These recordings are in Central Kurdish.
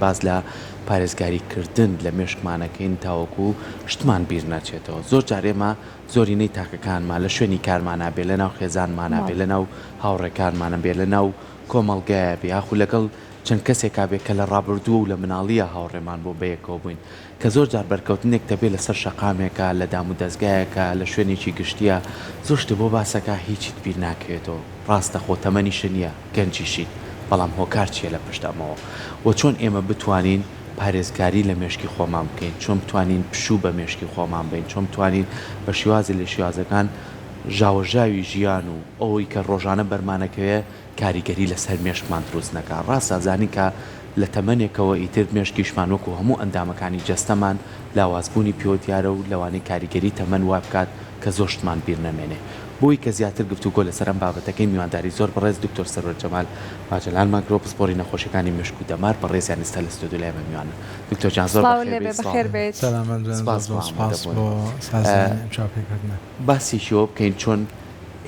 باس لە پارێزگاری کردن لە مێشکمانەکەین تاوەکو شتمان بیر نەچێتەوە. زۆر جار ئێمە زۆرینەی تاکەکانمان لە شوێنی کارمانا بێ، لەناو خێزانمانا بێ، لەناو هاوڕێکانمانا بێ، لەناو کۆمەڵگایە بێ یاخو لەگەڵ چەند کەسێکا بێ کە لە ڕابردوو و لە مناڵییا هاوڕێمان بووە بەیەکەوە بووین کە زۆر جار بەرکەوتنێک دەبێ لەسەر شەقامێکا، لە دامودەزگایەکا، لە شوێنێکی گشتییا زۆر شتت بۆ باسەکا هیچیت بیر ناکەوێتەوە. ڕاستە خۆ تەمەنیشت نییە، گەنجیشیت، بەڵام هۆکار چییە لە پشت ئەمەوە؟ وە چۆن ئێمە بتوانین پارێزگاری لە مێشکی خۆمان بکەین؟ چۆن بتوانین پشوو بە مێشکی خۆمان بەین؟ چۆن بتوانین بە شیوازێ لە شیوازەکان ژاوەژاوی ژیان و ئەوەی کە ڕۆژانە بەرمانەکەوێ کاریگەری لەسەر مێشکمان دروست نەکا. ڕاستە ئەزانین کە لە تەمەنێکەوە ئیتر مێشکیشمان وەکو هەموو ئەندامەکانی جەستەمان لاوازبوونی پێوە دیارە و لەوانەیە کاریگەری تەمەن وا بکات کە زۆر شتمان بیر نەمێنێ. بۆی کە زیاتر گفتوگۆ لەسەر ئەم بابەتەکەین میوانداری زۆر بەڕێز دکتۆر سەروەر جەمال باجەلانمان کردوە پسپۆری نەخۆشیەکانی مێشک و دەمار بەڕێزیان ئیستا لە ستۆدیۆ لای ئێمە میوانن. دکتۆر گیان زۆر سڵاو بەخێر لێبێ بێی سڵاو. بەخێر بێیت. سەلامەت بن زۆر سپاس بۆ زۆر سپاس ئامادەبوون. بۆ سازدانی ئەم چاوپێکەوتنە. باسێکی ئەوە بکەین چۆن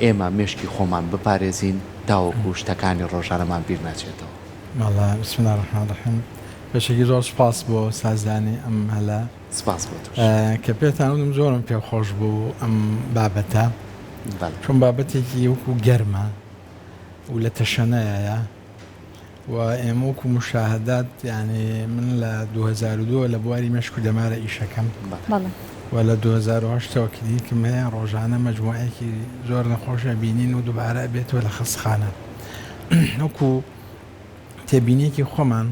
ئێمە مێشکی خۆمان بپارێزین تاوەکو شتەکانی ڕۆژانەمان بیر نەچێتەوە. بەڵێ بسم اللە الرحمن الرحیم بەشێکی زۆر سوپاس بۆ سازدانی ئەم هەلە. سپاس بۆ تۆش. کە پێتان وتم زۆرم پێ خۆش بوو ئەم بابەتە بەڵێ. چون بابەتێکی وەکو گەرمە و لە تەشەنەیە و ئێمە وەکو مشاهدات یانی من لە 2002 لە بواری مێشک و دەمارە ئیشەکەم بەڵێ. و لە 2008 ەوە کلینیکم هەیە ڕۆژانە مەجموعەیەکی زۆر نەخۆش ئەبینین و دووبارە ئەبێتەوە لە خەستخانە وەکو تێبینیەکی خۆمان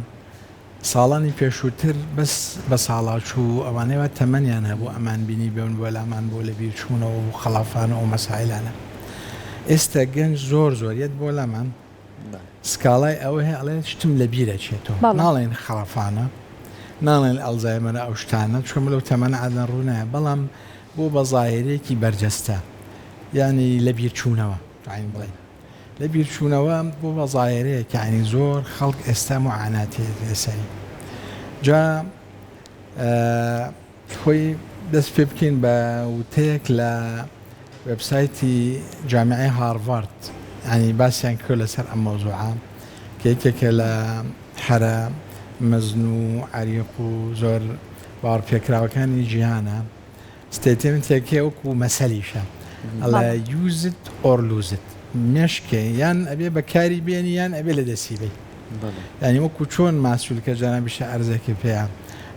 ساڵانی پێشووتر بەس بەساڵاچوو و ئەوانەی وا تەمەنیان هەبوو ئەمان بینی بێون بۆ لامان بۆ لەبیر چوونەوە و خەڵافان و ئەو مەسایلانە ئێستا گەنج زۆر زۆر یەت بۆ لامان سکاڵای ئەوە هەیە ئەڵێ شتم لەبیر ئەچێتەوە ناڵێن خەڵافانە ناڵێن ئەلزایمەرە ئەو شتانە چونکە من لەو تەمەنە عادەن ڕوو نایە بەڵام بۆ بە زاهیرێکی بەرجەستە یانی لەبیر چوونەوە توانین بڵێین لە بیرچوونەوە بۆ بە زایەرەیەک یانی زۆر خەڵک ئێستا موعاناتی لەسەری جا خۆی دەست پێ بکەین بە وتەیەک لە وێبسایتی جامیعەی هارڤارد ینی باسیان کرد لەسەر ئەم مەوزوعە کە یەکێکە لە هەرە مەزن و عەریق و زۆر باوەڕپێکراوەکانی جیهانە statement ێک هەیە وەکو مەسەلیشە ئەڵێ use it or lose it مێشکێ یان ئەبێ بەکاری بێنی یان ئەبێ لە دەستی بی یعنی وەکو چۆن ماسولکە جەنابیشە ئەرزێکی پێیە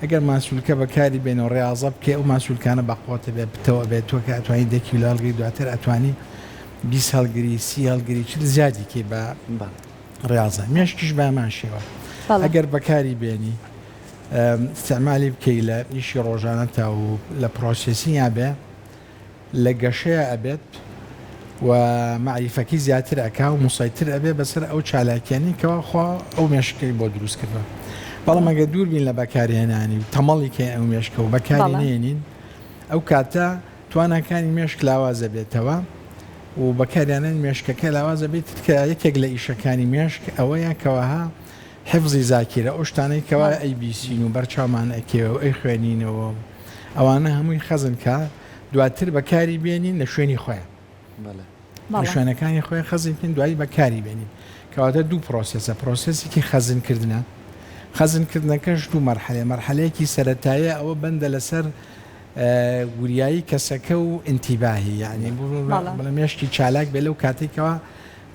ئەگەر ماسولکە بەکاری بێن و ڕاضە بکەی ئەو ماسولکانە بەقوتە بێ بتەوە بێت تۆ کە ئەتوانی دە کیلۆ هەڵگری دواتر ئەتوانی 20 هەڵگری سی هەڵگری چل زیادی کەی بە ڕاضە مێشکیش بامان شێوە ئەگەر بەکاری بێنی ئیستعمالی بکەی لە ئیشی ڕۆژانەتا و لە processing یا بێ لە گەشەیا ئەبێت و مەعریفەکەی زیاتر ئەکا و موسەیتر ئەبێ بەسەر ئەو چالاکیانەی کەوا خوا ئەو مێشکەی بۆ دروست کردوە بەڵام ئەگەر دوور بین لە بەکارهێنانی و تەمەڵی کەین ئەو مێشکە و بەکاری نێنین ئەو کاتە تواناکانی مێشک لاواز ئەبێتەوە و بەکاریانن مێشکەکە لاواز ئەبێت کە یەکێک لە ئیشەکانی مێشک ئەوەیە کەوەها حفزی زاکیرە، ئەو شتانەی کەوا ئەیبیسین و بەرچاومان ئەکەوێ و ئەیخوێنینەوە و ئەوانە هەمووی خەزن کا دواتر بەکاری بێنین لە شوێنی خۆیان. لە شوێنەکانی خۆیان خەزن بکەین دوایی بەکاری بێنین. کەواتە دوو process ە، process ێکی خەزن کردنە، خەزن کردنەکەش دوو مەرحەلەیە، مەرحەلەیەکی سەرەتاییە ئەوە بەندە لەسەر وریایی کەسەکە و ئینتیباهی یانی بڵێ مێشکی چالاک بێ لەو کاتەی کەوا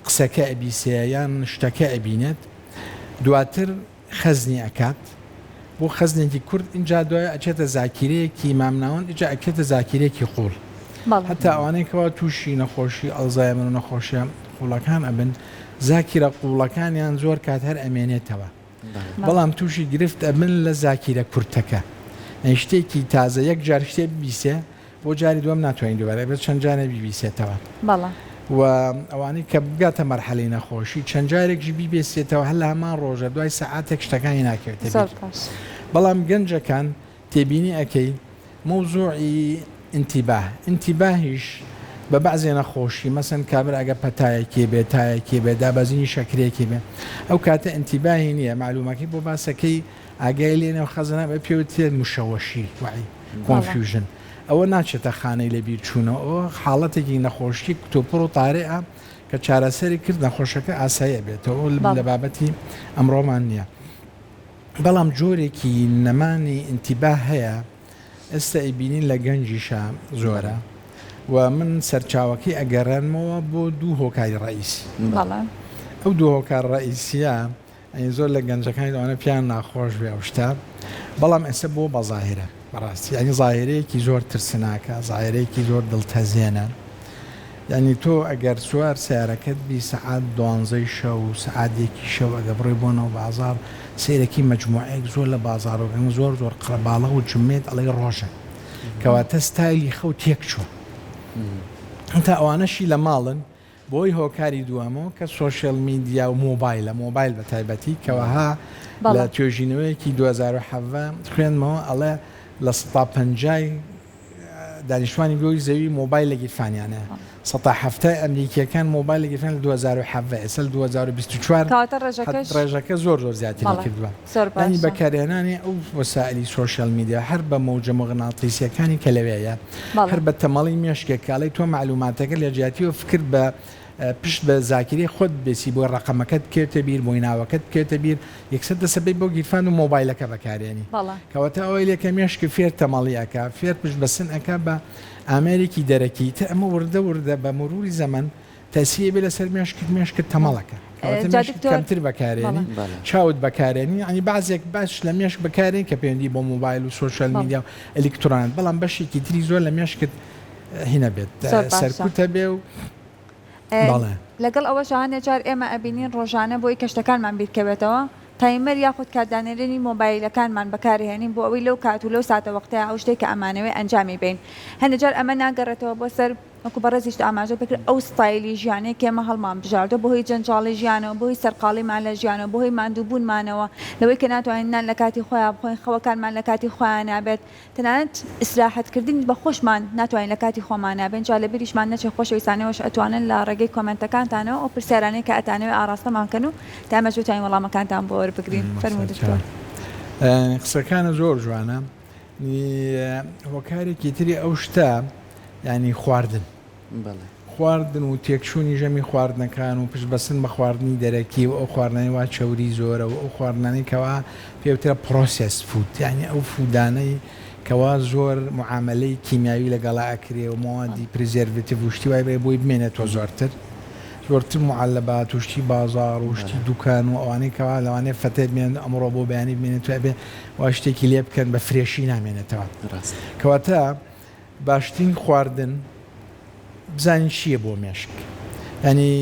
قسەکە ئەبیسێ یان شتەکە ئەبینێت دواتر خەزنی ئەکات بۆ خەزنێکی کورت ئینجا دوای ئەچێتە زاکیرەیەکی مامناوەند ئینجا ئەکرێتە زاکیرەیەکی قوڵ هەتا ئەوانەی کەوا تووشی نەخۆشی ئەلزایمەر و نەخۆشیە قوڵەکان ئەبن زاکیرە قوڵەکانیان زۆر کات هەر ئەمێنێتەوە بەڵام تووشی گرفت ئەبن لە زاکیرە کورتەکە شتێکی تازە یەک جار شتێ ببیسێ بۆ جاری دووەم ناتوانین دووبارە ئەبێت چەند جارێک بیبیسێتەوە. بەڵێ. و ئەوانەی کە بگاتە مەرحەلەی نەخۆشی چەند جارێکیش بیبێسێتەوە هەر لە هەمان ڕۆژە دوای سەعاتێک شتەکانی ناکەوێتە زۆر بیر. باش. بەڵام گەنجەکان تێبینی ئەکەی مەوزوعی ئینتیباه ئینتیباهیش بە بەعزێ نەخۆشی مەسەن کابرا ئەگەر پەتایەکی بێ تایەکی بێ دابەزینی شەکرێکی بێ ئەو کاتە ئینتیباهی نییە مەعلومەکەی بۆ باسەکەی ئاگای لێ نیە و خەزنە بە پێوترێت مشەوەشی وەعی confusion ئەوە ناچێتە خانەی لەبیرچوونەوە ئەوە حاڵەتێکی نەخۆشی کتوپڕ و تارئە کە چارەسەری کرد نەخۆشەکە ئاسایی ئەبێتەوە لە بابەتی ئەمڕۆمان نییە. بەڵام جۆرێکی نەمانی ئینتیباه هەیە ئێستا ئەیبینین لە گەنجیشا زۆرە و من سەرچاوەکەی ئەگەڕێنمەوە بۆ دوو هۆکاری ڕەئیسی. بەڵێ. ئەو دوو هۆکار ڕەئیسیە ئەی زۆر لە گەنجەکانی لەوانە پێیان ناخۆش بێ ئەو شتە بەڵام ئێستا بۆ بە زاهیرە بەڕاستی یانی زاهیرەیەکی زۆر ترسناکە زاهیرەیەکی زۆر دڵتەزێنە یانی تۆ ئەگەر سوار سەیارەکەت بی سەعات دوانزەی شەو سەعات یەکی شەو ئەگەر بڕۆی بۆ ناو بازاڕ سەیرەکی مەجموعەیەک زۆر لە بازاڕۆکان زۆر زۆر قەرەباڵغ و جمێت ئەڵێی ڕۆژە کەواتە ستایلی خەو تێک چووە هەتا ئەوانەشی لە ماڵن بۆی هۆکاری دووەمەوە کە سۆشیال میدیا و مۆبایلە مۆبایل بە تایبەتی کەوەها لە توێژینەوەیەکی 2017 خوێندمەوە ئەڵێ 50% دانیشتوانی گۆی زەوی مۆبایل لە گیرفانیانە، سەتا حەفتای ئەمریکییەکان مۆبایل لە گیرفان لە 2017 ئێستا لە 2024 کەواتە ڕێژەکەش ڕێژەکە زۆر زۆر زیاتری بەڵێ کردووە. زۆر یانی باشە. بەکارهێنانی ئەو وەسائلی سۆشیال میدیا هەر بە مەوجە موغناتیسییەکانی کە لەوێیە، بەڵێ. هەر بە تەمەڵی مێشکێک کە ئەڵێی تۆ مەعلوماتەکە لە جیاتیەوە فکر بە پشت بە زاکیرەی خۆت ببەستی بۆی ڕەقەمەکەت بکەوێتە بیر، بۆی ناوەکەت بکەوێتە بیر، یەکسەر دەسەبەی بۆ گیرفان و مۆبایلەکە بەکارێنی. بەڵێ. کەواتە ئەوەی لێ کە مێشک فێر تەمەڵی ئەکا، فێر پشت بەستن ئەکا بە ئامێرێکی دەرەکی، ئیتر ئەمە وردە وردە بە مروری زەمەن تەئسیری ئەبێ لەسەر مێشکت، مێشکت تەمەڵ ئەکا. کەواتە جا مێشکت دکتۆر کەمتر بەکارێنی، بەڵێ. بەڵێ. چاوت بەکارێنی، یەعنی بەعزێک باش لە مێشک بەکارێن کە پەیوەندی بۆ مۆبایل و سۆشیال بەڵێ. میدیا و ئەلیکترۆنات، بەڵام بەشێکی تری زۆر لە مێشکت هینە بێت، زۆر باشە. سەرکوتە بێ و بەڵێ. لەگەڵ ئەوەشا هەندێ جار ئێمە ئەبینین ڕۆژانە بۆی کە شتەکانمان بیرکەوێتەوە timer یاخود کاتدانەرێنی مۆبایلەکانمان بەکارهێنین بۆ ئەوەی لەو کات و لەو ساتەوەختەیا ئەو شتەی کە ئەمانەوێ ئەنجامی بەین هەندێ جار ئەمە ناگەڕێتەوە بۆ سەر وەکو بەڕێزیشت ئاماژەت پێکرد ئەو ستایلی ژیانەی کە ئێمە هەڵمان بژاردوە بەهۆی جەنجاڵی ژیانەوە بەهۆی سەرقاڵیمان لە ژیانەوە بەهۆی ماندووبوونمانەوە لەوەی کە ناتوانین نان لە کاتی خۆیا بخۆین خەوەکانمان لە کاتی خۆیا نابێت تەنانەت ئیسراحەت کردنیش بە خۆشمان ناتوانین لە کاتی خۆمانا بین جا لە بیریشمان نەچێ خۆشەویستان ئێوەش ئەتوانن لە ڕێگەی کۆمێنتەکانتانەوە ئەو پرسیارانەی کە ئەتانەوێ ئاڕاستەمان کەن و تا ئێمەش بتوانین وەڵامەکانتان بۆ وەربگرین فەرموو دکتۆر. قسەکانت زۆر جوانە هۆکارێکی تری ئەو شتە یانی خواردن. بەڵێ. خواردن و تێکچوونی ژەمی خواردنەکان و پشت بەستن بە خواردنی دەرەکی و ئەو خواردنانەی وا چەوری زۆرە و ئەو خواردنانەی کەوا پێی وترا processed food یانی ئەو food انەی کەوا زۆر معامەلەی کیمیاوی لەگەڵا ئەکرێ و مەوادی preservative و شتی وای بێ بۆی بمێنێتەوە زۆرتر زۆرتر معلبات و شتی بازاڕ و شتی دوکان و ئەوانەی کەوا لەوانەیە فەتێ بمێنن ئەمڕۆ بۆ بەیانی بمێنێتەوە ئەبێ وا شتێکی لێ بکەن بە fresh ی نامێنێتەوە کەواتە باشترین خواردن بزانین چییە بۆ مێشک ینی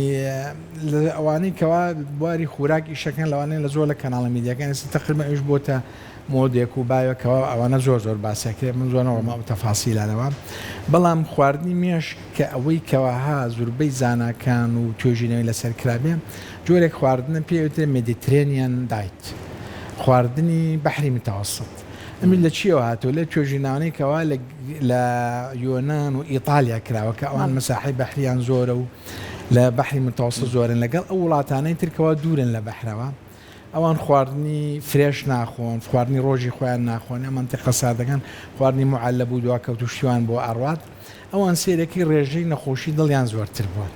ئەوانەی کەوا بواری خوراک ئیشەکەن لەوانەیە لە زۆر لە کەناڵە میدیاکان ئێستا تەقریبا ئەویش بۆتە مۆدێک و باوێکەوە ئەوانە زۆر زۆر باسەکرێ من زۆر نەڕۆمە ئەو تەفاسیلانەوە بەڵام خواردنی مێشک کە ئەوەی کەواها زوربەی زاناکان و توێژینەوەی لەسەر کرابێ جۆرێک خواردنە پێی وترێ Mediterranean diet خواردنی بەحری متوسط ئەمیش لە چیەوە هاتووە؟ لەو توێژینەوانەی کەوا لە لە یۆنان و ئیتالیا کراوە کە ئەوان مەساحەی بەحریان زۆرە و لە بەحری متوسط زۆرن لەگەڵ ئەو وڵاتانەی تر کەوا دوورن لە بەحرەوە ئەوان خواردنی fresh ناخۆن خواردنی ڕۆژی خۆیان ناخۆن ئەم مەنتیقە ساردەکان خواردنی معلب و دواکەوتوو شتیوان بۆ ئەڕوات ئەوان سەیرەکەی ڕێژەی نەخۆشی دڵیان زۆرتر بووە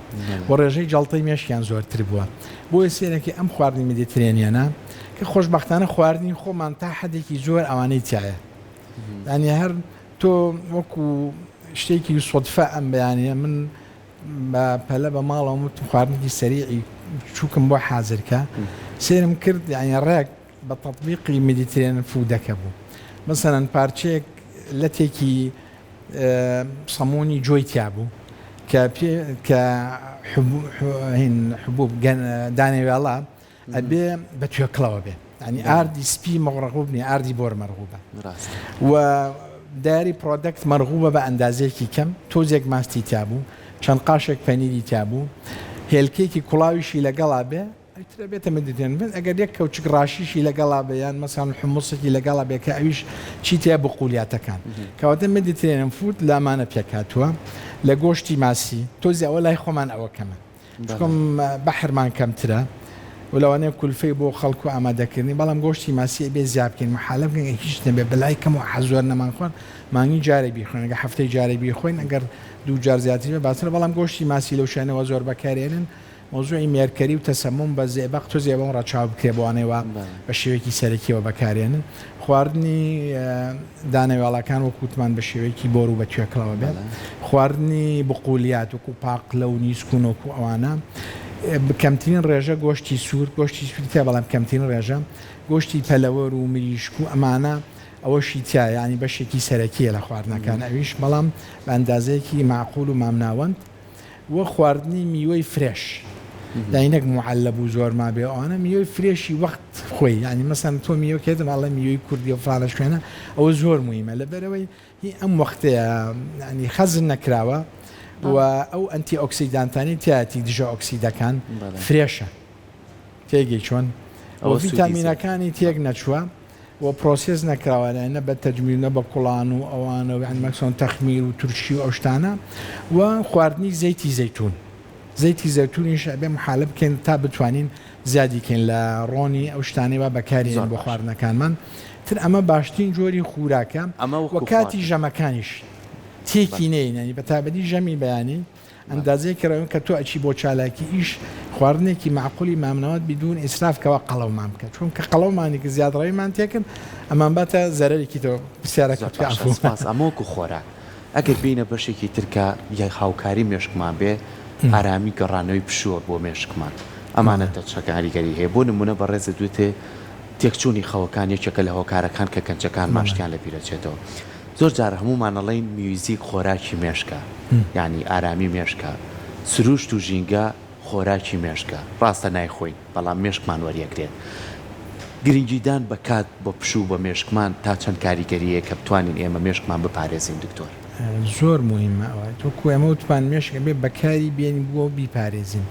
و ڕێژەی جەڵتەی مێشکیان زۆرتر بووە بۆیە سەیرەکەی ئەم خواردنی Mediterranean ە کە خۆشبەختانە خواردنی خۆمان تا حەدێکی زۆر ئەوانەی تایە یانی هەر تۆ وەکو شتێکی سۆدفە ئەم بەیانە من بە پەلە بە ماڵەوە وتم خواردنێکی سەریعی چووکم بۆ حازرکە سێرم کرد یانی ڕێک بە تەتبیقی Mediterranean food ەکە بوو مەسەلەن پارچەیەک لەتێکی سەمونی جۆی تیا بوو کە پێ کە هین حبوب دانەوێڵە ئەبێ بە توێکڵەوە بێ ینی ئاردی سپی مەڕغوب نیە ئاردی بۆر مەرغوبە و dairy product مەرغوبە بە ئەندازەیەکی کەم تۆزێک ماستی تیا بوو چەند قاشێک پەنیری تیا بوو هێلکێکی کوڵاویشی لەگەڵا بێ ئیتر ئەبێتە Mediterranean بن ئەگەر یەک کەوچک ڕاشیشی لەگەڵا بێ یان مەسەڵەن حومسێکی لەگەڵا بێ کە ئەویش چی تیا بقولیاتەکان کەواتە Mediterranean food لامانە پێکهاتووە لە گۆشتی ماسی تۆزی ئەوە لای خۆمان ئەوە کەمە چکم بەحرمان کەمترە و لەوانەیە کولفەی بۆ خەڵک و ئامادەکردنی بەڵام گۆشتی ماسی ئەبێ زیاد بکەین محالە بکەین هیچ نەبێ بەلای کەم و حەزۆر نەمان خوارد مانگی جارێک بیخۆین ئەگەر هەفتەی جارێک بیخۆین ئەگەر دوو جار زیاتر بێ باشترە بەڵام گۆشتی ماسی لەو شوێنەوە زۆر بەکارێنن. مەوزوعی mercury و تەسەموم بە زئبەق تۆزێ بەم ڕەچاو بکرێ بۆ ئەوانەی وا بە شێوەیەکی سەرەکیەوە بەکارێنن. خواردنی دانەوێڵەکان وەکو وتمان بە شێوەیەکی بۆر و بە توێکڵەوە بێت. خواردنی بقولیات وەکو پاقلە و نیسک و نۆک و ئەوانە. کەمترین ڕێژە گۆشتی سوور، گۆشتی سووری تیا بەڵام کەمترین ڕێژە، گۆشتی پەلەوەر و مریشک و ئەمانە ئەوەشی تیایە یانی بەشێکی سەرەکیە لە خواردنەکان ئەویش بەڵام بە ئەندازەیەکی مەعقول و مامناوەند. وە خواردنی میوەی fresh یانی نەک معلب و زۆر مابێ ئەوانە میوەی fresh ی وەخت خۆی یانی مەسەن تۆ میوە کێتم ئەڵێ میوەی کوردی و فلانە شوێنە ئەوە زۆر موهیمە لەبەرئەوەی هی ئەم وەختەیە یانی خەزن نەکراوە و ئەو antioxidant انی تیایەتی دژە ئۆکسیدەکان fresh ە تێگەی چۆن ئەوە سوودی زیاتر. ڤیتامینەکانی تێک نەچووە و process نەکراوە یانی نە بە تەجمیر نە بە کوڵان و ئەوانە و یانی مەکسۆن تەخمیر و ترشی و ئەو شتانە و خواردنی زەیتی زەیتون زەیتی زەیتونیش ئەبێ محالە بکەین تا بتوانین زیادی کەین لە ڕۆنی ئەو شتانەی وا بەکاری زۆر بۆ باشە. خواردنەکانمان تر ئەمە باشترین جۆری خوراکە ئەمە و وەکو کاتی خواردن. ژەمەکانیش تێکی نەیەین یانی بەتایبەتی ژەمی بەیانی ئەندازەیەکی ڕێون کە تۆ ئەچی بۆ چالاکی ئیش خواردنێکی مەعقولی مامناوەند بیدون ئیسراف کەوا قەڵەومان بکە چونکە قەڵەومانی کرد زیادڕەویمان تێکرد ئەمانباتە زەرەرێکی تۆ پرسیارەکە زۆر بکە باشە عەفو. سپاس ئەمە وەکو خۆراک ئەگەر بێینە بەشێکی تر کە هاوکاری مێشکمان بێ ئارامی گەڕانەوەی پشووە بۆ مێشکمان ئەمانە تا چە کاریگەری هەیە بۆ نمونە بەڕێزت وتێ تێکچوونی خەوەکان یەکێکە لە هۆکارەکان کە گەنجەکانمان شتیان لە بیرەچێتەوە زۆر جار هەموومان ئەڵێین میوزیک خۆراکی مێشکە یانی ئارامی مێشکە سروشت و ژینگە خۆراکی مێشکە ڕاستە نایخۆین بەڵام مێشکمان وەریەگرێت گرنگیدان بە کات بۆ پشوو بە مێشکمان تا چەند کاریگەری هەیە کە بتوانین ئێمە مێشکمان بپارێزین دکتۆر؟ زۆر موهیمە ئەوە وەکو ئێمە وتمان مێشک ئەبێ بەکاری بێنین بۆ بیپارێزین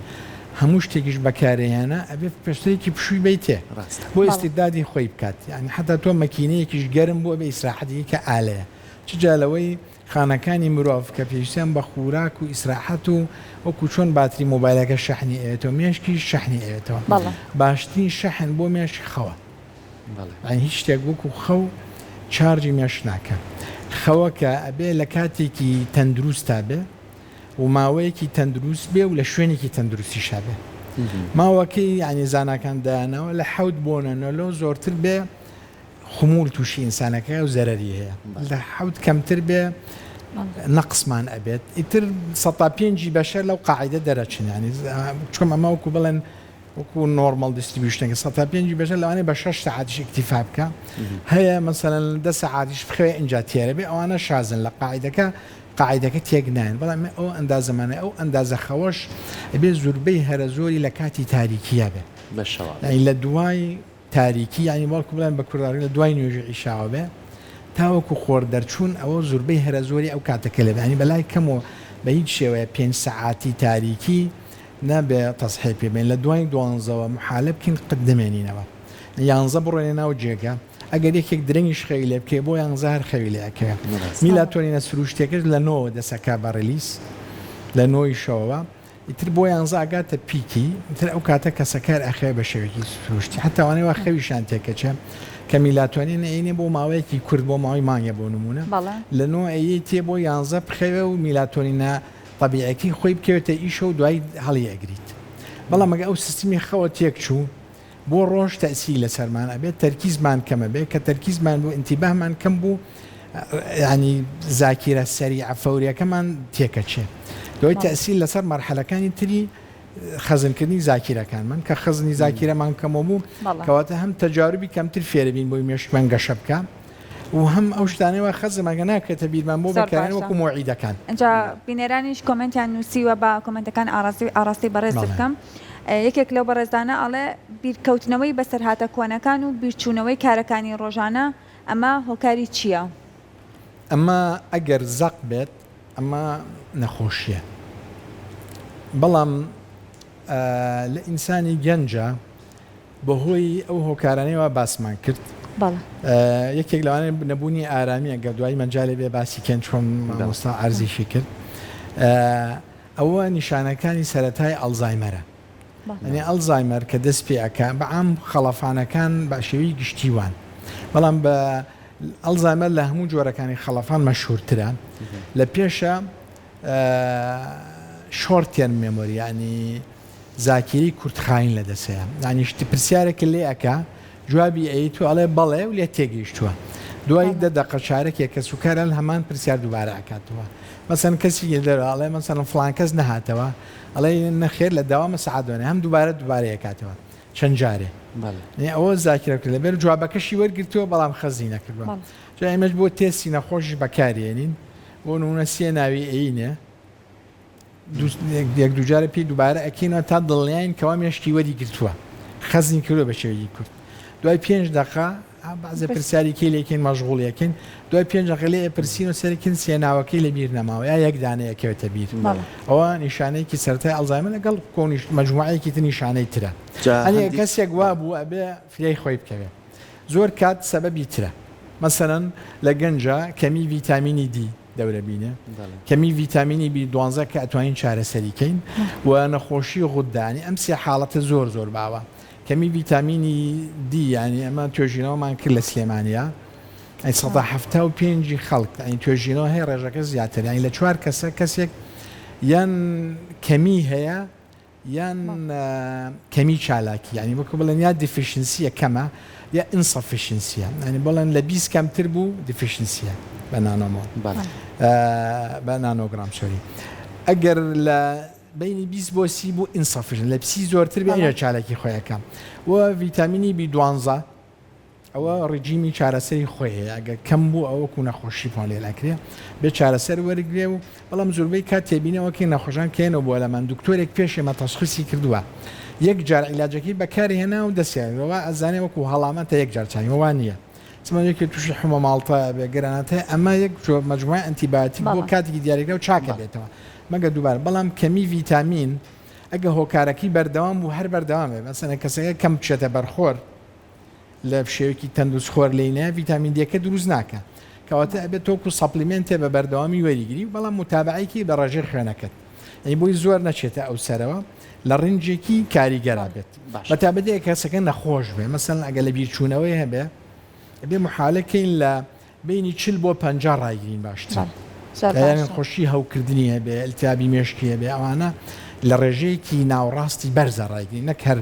هەموو شتێکیش بەکارێهێنا ئەبێ پێشترێکی پشووی بەیتێ ڕاستە. بۆ بەڵێ. ئیستیدادی خۆی بکات یانی حەتا تۆ مەکینەیەکیش گەرم بوو ئەبێ ئیسراحەتی کە ئالەیە چ جا لەوەی خانەکانی مرۆڤ کە پێویستیان بە خوراک و ئیسراحەت و وەکو چۆن باتری مۆبایلەکە شەحنی ئەوێتەوە مێشکیش شەحنی ئەوێتەوە بەڵێ. باشترین شەحن بۆ مێشک خەوە بەڵێ. یانی هیچ شتێک وەکو خەو چارجی مێشک ناکا خەوەکە ئەبێ لە کاتێکی تەندروستا بێ و ماوەیەکی تەندروست بێ و لە شوێنێکی تەندروستیشا بێ ماوەکەی یانی زاناکان دایانەوە لە حەوت بۆ نە نۆ لەو زۆرتر بێ خمول تووشی ئینسانەکە و زەرەری هەیە لە حەوت کەمتر بێ نەقسمان ئەبێت ئیتر سەتا پێنجی بەشەر لەو قاعدە دەرەچن ینی چکم ئەمە وەکو بڵێن وەکو normal distribution ەکە سەتا پێنجی بەشەر لەوانەیە بە شەش سەعاتیش ئیکتیفا بکا هەیە مەسەلەن دە سەعاتیش بخەوێ ئینجا تێرە بێ ئەوانە شازن لە قاعیدەکە قاعیدەکە تێک نایەن بەڵام ئەو ئەندازەمانە ئەو ئەندازە خەوەش ئەبێ زوربەی هەرە زۆری لە کاتی تاریکیە بێ لە شەوا بێ یانی لە دوای تاریکی یانی وەکو بڵێن بە کورداڕی لە دوای نوێژی عیشاوە بێ تاوەکو خۆر دەرچوون ئەوە زوربەی هەرە زۆری ئەو کاتەکە لێ بێ یانی بەلای کەمەوە بە هیچ شێوەیە پێنج سەعاتی تاریکی نابێ تەزحیە پێ بەین لە دوای دوانزەوە محالە بکەین قت نەمێنینەوە یانزە بڕۆینە ناو جێگا ئەگەر یەکێک درەنگیش خەوی لێ بکەوێ بۆ یانزە هەر خەوی لێ ئەکەوێ میلاتۆنینە سروشتیەکەش لە نۆوە دەس ئەکا بە release لە نۆی شەوەوە ئیتر بۆ یانزە ئەگاتە peak ی ئیتر ئەو کاتە کەسەکار ئەخەوێ بە شێوەیەکی سروشتی حەتا ئەوانەی وا خەویشیان تێکەچێ کە میلاتۆنین ئەینێ بۆ ماوەیەکی کورت بۆ ماوەی مانگێ بۆ نمونە لە نۆ ئەیەیتێ بۆ یانزە بخەوێ و میلاتۆنینە تەبیعەکەی خۆی بکەوێتە ئیشە و دوای هەڵی ئەگریت بەڵام ئەگەر ئەو سیستمی خەوە تێک چوو بۆ ڕۆژ تەئسیری لەسەرمان ئەبێت تەرکیزمان کەم ئەبێت کە تەرکیزمان بوو ئینتیباهمان کەم بوو یانی زاکیرە سەریعە فەوریەکەمان تێکەچێ دوای تەئسیر لەسەر مەرحەلەکانی تری خەزنکردنی زاکیرەکانمان کە خەزنی زاکیرەمان کەمەوە بوو کەواتە هەم تەجاروبی کەمتر فێرەبین بۆی مێشکمان گەشە بکە و هەم ئەو شتانەی وا خەزمەکە ناکرێتە بیرمان بۆ زۆر بەکارهێنان باشە وەکو مۆعیدەکان. ئینجا بینەرانیش کۆمێنتیان نووسیوە با کۆمێنتەکان ئاڕاستەی ئاڕاستەی بەڕێزت بەڵێ. بکەم یەکێک لەو بەڕێزانە ئەڵێ بیرکەوتنەوەی بەسەرهاتە کۆنەکان و بیرچوونەوەی کارەکانی ڕۆژانە ئەمە هۆکاری چییە؟ ئەمە ئەگەر زەق بێت ئەمە نەخۆشیە بەڵام لە ئینسانی گەنجا بەهۆی ئەو هۆکارانەی وا باسمان کرد یەکێک لەوانە نەبوونی ئارامیە گەر دوایی مەجالێ بێ باسی کەین چۆن مامۆستا عەرزیشی کرد ئەوە نیشانەکانی سەرەتای ئەلزایمەرە یعنی ئەلزایمەر کە دەست پێ ئەکا بە عام خەڵەفانەکان بە شێوەی گشتی وان بەڵام بە ئەلزایمەر لە هەموو جۆرەکانی خەڵەفان مەشهورترە لە پێشە short term memory یعنی. زاکیرەی کورتخاین لە دەست هەیە یانی شتی پرسیارێکت لێ ئەکا جوابی ئەیت و ئەڵێ بەڵێ و لێت تێگەیشتووە دوای دە دەقە چارەکێک کەسوکاران هەمان پرسیار دووبارە ئەکاتەوە مەسەن کەسی دەرەوە ئەڵێ مەسەن فڵان کەس نەهاتەوە ئەڵێ نەخێر لە دەوامە سەعات دوانێ هەم دووبارە دووبارەی ئەکاتەوە چەند جارێ بەڵێ ئەوە زاکیرە کرد لەبەر جوابەکەشی وەرگرتووە بەڵام خەزنی نەکردووە جا ئێمەش بۆ تێستی نەخۆشیش بەکارێنین بۆ نمونە سێ ناوی ئەینێ یەک دووجارە پێی دووبارە ئەکەینەوە تا دڵنیاین کەوا مێشکی وەری گرتووە خەزنی کردووە بە شێوەیەکی کورت دوای پێنج دەقە بەعزێ پرسیاری کەی لێکەین مەشغوڵی ئەکەین دوای پێنج دەقە لێ ئەپرسین و سەرکن سێ ناوەکەی لە بیر نەماوە یا یەک دانە ئەکەوێتە بیر ئەوە نیشانەیەکی سەرەتای ئەلزایمەر لەگەڵ کۆنیش مەجموعەیەکی تر نیشانەی ترە ئەنێ کەسێک وا بوو ئەبێ فریای خۆی بکەوێ زۆر کات سەبەبی ترە مەسەلەن لە گەنجا کەمی ڤیتامینی دی دەورە بینێ کەمی ڤیتامینی بی دوانزە کە ئەتوانین چارەسەری کەین و نەخۆشی غوددە یانی ئەم سێ حاڵەتە زۆر زۆر باوە کەمی ڤیتامینی دی یانی ئەمە توێژینەوەمان کرد لە سلێمانیا ئەی سەدا حەفتا و پێنجی خەڵک یانی توێژینەوە هەیە ڕێژەکە زیاتر یانی لە چوار کەسە کەسێک یان کەمی هەیە یان کەمی چالاکی یانی وەکو بڵێن یا deficiency یە کەمە یا insufficiency یە یانی بڵێن لە 20 کەمتر بوو deficiency یە بە nanomole بە nanogram sorry ئەگەر لە بینی 20 بۆ سی بوو insufficient لە سی زۆرتر بێ ئینجا چالاکی خۆیەکە و ڤیتامینی بی دوانزە ئەوە ڕیجیمی چارەسەری خۆی هەیە ئەگەر کەم بوو ئەوە وەکو نەخۆشی پۆلێن ئەکرێ بێ چارەسەر وەرگرێ و بەڵام زۆربەی کات تێبینەوە کەین نەخۆشان کێنەوە بۆ لەمان دکتۆرێک پێش ئێمە تەشخیسی کردووە یەک جار عیلاجەکەی بەکار هێنا و دەستیان وا ئەزانێ وەکو هەڵامەتە یەک جار چاوی وا نییە چما یەکێ تووشی حمە ماڵتە ئەبێ گەرانەتە ئەمە یەک جۆر مەجموعە ئەنتیبایۆتیک بۆ کاتێکی دیاریکراو چاکە بێتەوە مەگە دووبارە بەڵام کەمی ڤیتامین ئەگە هۆکارەکەی بەردەوام بوو هەر بەردەوام بێ مەسەلەن کەسەکە کەم بچێتە بەرخۆر لە شێوەیەکی تەندروست خۆر لێی نایە ڤیتامین دیەکە دروست ناکا کەواتە ئەبێت تۆکو supplement ێ بە بەردەوامی وەریگری بەڵام متابعەی کەی بە ڕێژەی خوێنەکەت یعنی بۆی زۆر نەچێتە ئەو سەرەوە لە range ێکی کاریگەرا بێت بە تایبەتی ئەگەر کەسەکە نەخۆش بێ مەسەلەن ئەگەر لە بیرچوونەوەی هەبێ ئەبێ محالە کەین لە بەینی 40 بۆ 50 ڕایگرین باشترە. یان نەخۆشی هەوکردنی هەبێ، ئیلتیابی مێشکی هەبێ، ئەوانە لە ڕێژەیەکی ناوەڕاستی بەرزا ڕایگرین نەک هەر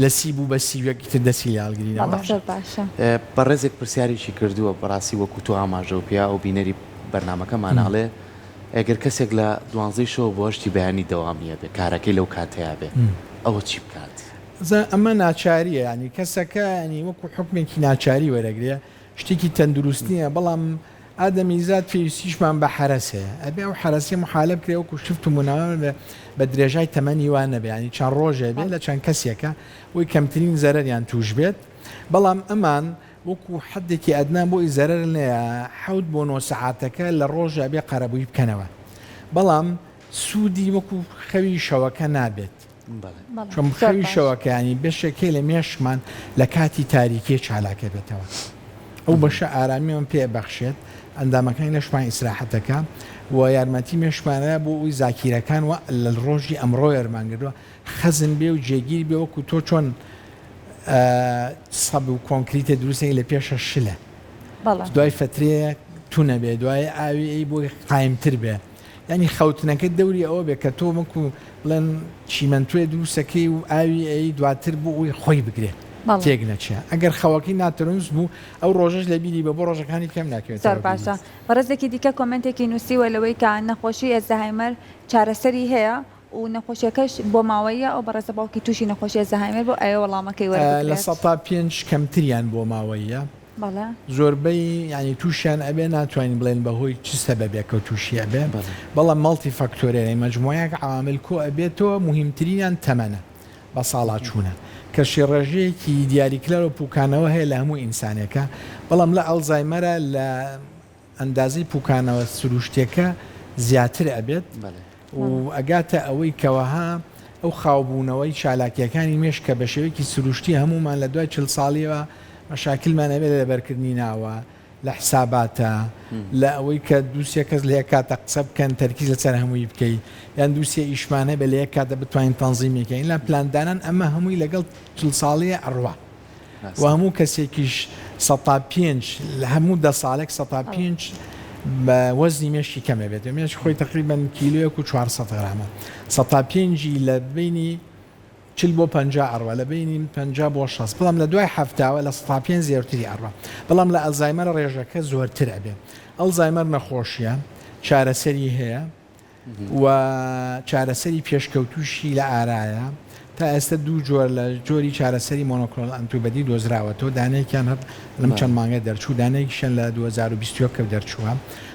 لە سی بوو بە 31 ئیتر دەستی لێ هەڵگرینەوە. زۆر باشە. بەڕێزێک پرسیارێکی کردووە بەڕاستی وەکو تۆ ئاماژەو پێیا ئەو بینەری بەرنامەکەمانە ئەڵێ ئەگەر کەسێک لە دوانزەی شەوە بۆ هەشتی بەیانی دەوامی هەبێ کارەکەی لەو کاتەیا بێ ئەوە چی بکات؟ ئەمە ناچاریە یانی کەسەکە یانی وەکو حوکمێکی ناچاری وەرەگرێ شتێکی تەندروست نیە بەڵام ئادەمیزاد پێویستیشمان بە حەرەس هەیە ئەبێ ئەو حەرەسیە محالە بکرێ وەکو shift و مناوەبە بێ بە درێژای تەمەنی وا نەبێ یانی چەند ڕۆژێ بێ لە چەند کەسێکە بۆی کەمترین زەرەریان توش بێت بەڵام ئەمان وەکو حەدێکی ئەدنا بۆی زەرەر نەیە حەوت بۆ نۆ سەعاتەکە لە ڕۆژ ئەبێ قەرەبووی بکەنەوە بەڵام سوودی وەکو خەوی شەوەکە نابێت. چون خەوی شەوەکانی بەشێک هەیە لە مێشکمان لە کاتی تاریکیە چالاکە بێتەوە ئەو بەشە ئارامیمان پێ بەخشێت ئەندامەکانی لەشمان ئیسراحەت دەکا و یارمەتی مێشکمانە بۆ ئەوی زاکیرەکان و لە ڕۆژی ئەمڕۆ یارمان گردووە خەزن بێ و جێگیر بێ وەکو تۆ چۆن سەب و کۆنکریتە دروستێک لە پێشە شلە دوای فترەیە تونە بێ دوای ئاوی ئەی بۆی قایمتر بێ یانی خەوتنەکە دەوری ئەوە بێ کە تۆ وەکو بڵێن چیمەنتۆیە دروستەکەی و ئاوی ئەی دواتر بۆ ئەوی خۆی بگرێ تێک نەچێ ئەگەر خەوەکەی ناتەرنس بوو ئەو ڕۆژەش لە بیری بە بۆ ڕۆژەکانی کەم ناکەوێتەوە زۆر باشە بەڕێزێکی دیکە کۆمێنتێکی نووسیوە لەوەی کە نەخۆشی ئەلزەهایمەر چارەسەری هەیە و نەخۆشیەکەش بۆماوەییە ئەو بەڕێزە باوکی تووشی نەخۆشی ئەلزەهایمەر بوو ئەیە وەڵامەکەی لە وەربگرێت. 5% کەمتریان بۆماوەییە. بەڵێ. زۆربەی یانی توشیان ئەبێ ناتوانین بڵێن بە هۆی چ سەبەبێکەوە توشی ئەبێ بەڵام multifactorial یانی مەجموعەیەک عوامل کۆ ئەبێتەوە موهیمترینیان تەمەنە بە ساڵاچوونە کەشی ڕێژەیەکی دیاریکراو پوکانەوە هەیە لە هەموو ئینسانێکا بەڵام لە ئەلزایمەرا لە ئەندازەی پوکانەوە سروشتیەکە زیاتر ئەبێت و ئەگاتە ئەوەی کەوەها ئەو خاوبوونەوەی چالاکیەکانی مێشک کە بە شێوەیەکی سروشتی هەموومان لە دوای 40 ساڵیەوە مەشاکلمان ئەبێت لە لەبەرکردنی ناوە لە حساباتە لە ئەوەی کە دووسێ کەس لە یەک کاتە قسە بکەن تەرکیز لەسەر هەمووی بکەی یان دووسێ ئیشمان هەبێ لە یەک کاتە بتوانین تەنزیمی کەین لە پلاندانان ئەمە هەمووی لەگەڵ 40 ساڵیە ئەڕوا. و هەموو کەسێکیش سەتا پێنج لە هەموو دە ساڵێک سەتا پێنج بە وەزنی مێشکی کەم ئەبێت مێشک خۆی تقریبا کیلۆیەک و 400 غرامە سەتا پێنجی لە بینی 40 بۆ 50 ئەڕوا لە بەینی 50 بۆ 60 بەڵام لە دوای حەفتاوە لە سەتا پێنج زیاتری ئەڕوا بەڵام لە ئەلزایمەر ڕێژەکە زۆرتر ئەبێ ئەلزایمەر نەخۆشیە چارەسەری هەیە و چارەسەری پێشکەوتووشی لە ئارایە، تا ئێستا دوو جۆر لە جۆری چارەسەری monoclonal antibody دۆزراوەتەوە، دانەیەکیان هەر لەم چەند مانگە دەرچوو، دانەیەکیشیان لە 2021 ەوە دەرچووە،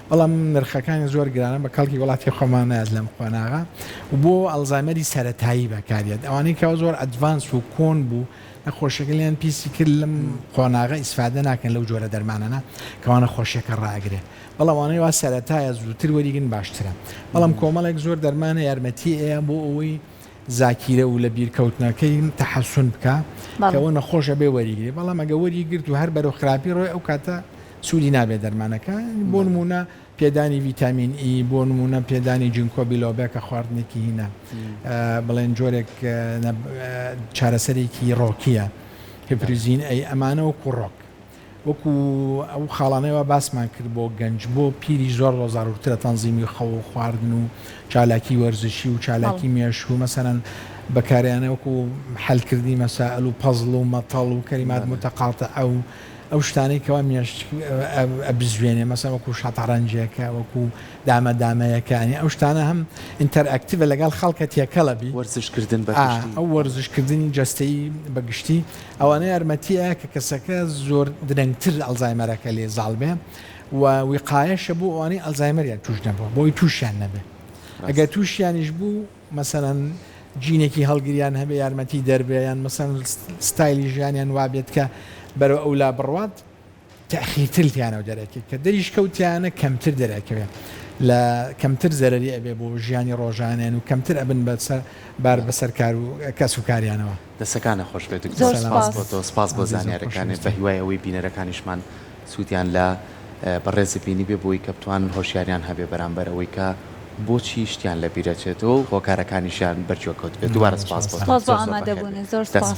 بەڵام نرخەکانی زۆر گرانە، بە کەڵکی وڵاتی خۆمان نایەت لەم قۆناغە و بۆ ئەلزایمەری سەرەتایی بەکاریەت، ئەوانەی کە زۆر advance و کۆن بوو نەخۆشیەکە لێیان پیسی کرد لەم قۆناغە ئیسفادە ناکەن لەو جۆرە دەرمانانە کەوا نەخۆشیەکە ڕائەگرێ. بەڵام ئەوانەی وا سەرەتایە زووتر وەریگرن باشترە بەڵام کۆمەڵێک زۆر دەرمان هەیە یارمەتی ئەیە بۆ ئەوەی زاکیرە و لە بیرکەوتنەکەی تەحەسون بکا کە ئەوە نەخۆش ئەبێ وەریگرێ بەڵام ئەگە وەری گرت و هەر بەرەو خراپی ڕۆی ئەو کاتە سوودی نابێ دەرمانەکە بۆ نموونە پێدانی ڤیتامین ئی بۆ نموونە پێدانی ginkgo biloba کە خواردنێکی هینە بڵێن جۆرێک چارەسەرێکی ڕۆکیە huperzine A ئەمانە وەکو ڕۆک وەکو ئەو خاڵانەی وا باسمان کرد بۆ گەنج بۆ پیریش زۆر زۆر زەرورترە تەنزیمی خەو و خواردن و چالاکی وەرزشی و چالاکی مێشک و مەسەلەن بەکارهێنانی وەکو حەلکردنی مەسائل و پەزڵ و مەتەڵ و کەلیمات متقاطعە و ئەو شتانەی کەوا مێشک ئەبزوێنێ مەسەلەن وەکو شەتەڕەنجێکە وەکو دامە دامەیەکە یانی ئەو شتانە هەم interactive ە لەگەڵ خەڵکە تێکەڵە بی وەرزشکردن بە گشتی ئەو وەرزشکردنی جەستەیی بە گشتی ئەوانە یارمەتی ئەیا کە کەسەکە زۆر درەنگتر ئەلزایمەرەکە لێ زاڵ بێ و ویقایەشە بۆ ئەوانەی ئەلزایمەریان توش نەبووە بۆی توشیان نەبێ ئەگەر توشیانیش بوو مەسەلەن جینێکی هەڵگریان هەبێ یارمەتی دەربێ یان مەسەلەن ستایلی ژیانیان وابێت کە بەرەو ئەولا بڕوات تەئخیرتر تیانەوە دەرئەکەوێت کە دەریش کەوت تیانە کەمتر دەرئەکەوێت لە کەمتر زەرەری ئەبێ بۆ ژیانی ڕۆژانەیان و کەمتر ئەبن بە بار بەسەر کار و کەس و کاریانەوە. دەسەکانت خۆش بێت دکتۆر زۆر سپاس سپاس. بۆ تۆ سپاس بۆ ئازیزم زانیارەکانت بە خۆشەویستم. هیوای ئەوەی بینەرەکانیشمان سوودیان لە بەڕێزت بینیبێ بۆی کە بتوانن هۆشیاریان هەبێ بەرامبەر ئەوەی کە بۆچی شتیان لە بیرەچێتەوە و هۆکارەکانیشیان بەرگوێ کەوتبێت دووبارە سپاس بۆ تۆ سپاس بۆ زۆر زۆر بەخێر بێی ئامادەبوونت زۆر دەست سپاس. خۆش.